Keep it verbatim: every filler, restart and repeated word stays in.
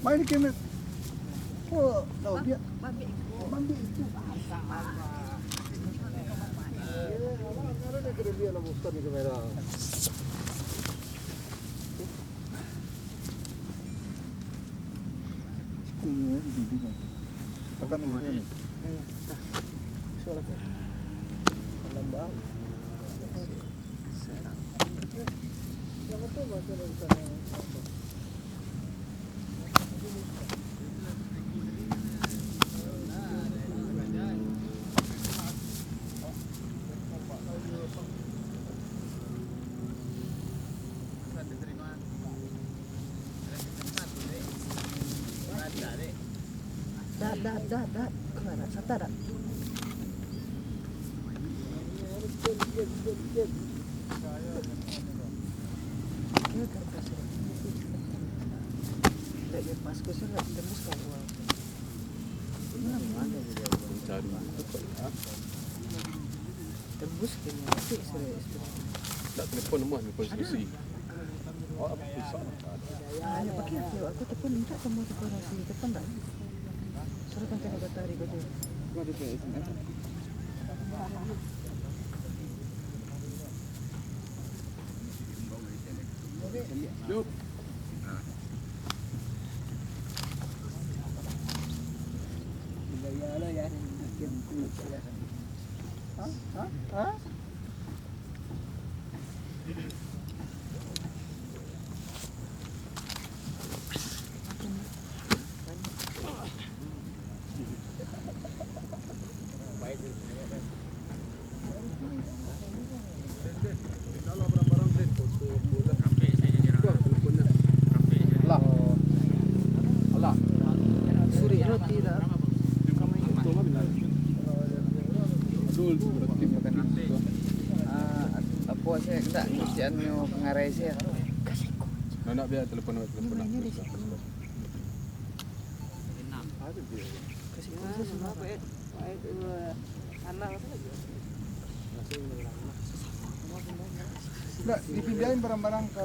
Ah, ini kemet. Oh, tahu dia. Mambik itu. Mambik itu. Iya, abang, sekarang dia kena lihat lah, bosan ni kamera. Tekan dulu ni. Suara kan. Lambang. Dak, dak, dak, dak. Kau nak sata dak? Dia kertas. Dak, dia pas ke sana, tembus ke luar. Cari. Tembus ke ni, nanti sudah, sudah. Tak telepon rumah ni, polisi. Oh, apa susah? Ah, nak pakai apa? Aku telepon, minta temu tu orang sini, telepon tak? Suruh kan kena kata hari kau tu. Kau ada S M S? Yup. Hah? Hah? Hah? Lah. Lah. Suri roti dah. Ah, apo saya tak isian nyo pengarai saya. Nak, nak biar telepon, telepon. Kasih kursus. Nak dipindahin barang-barang ke.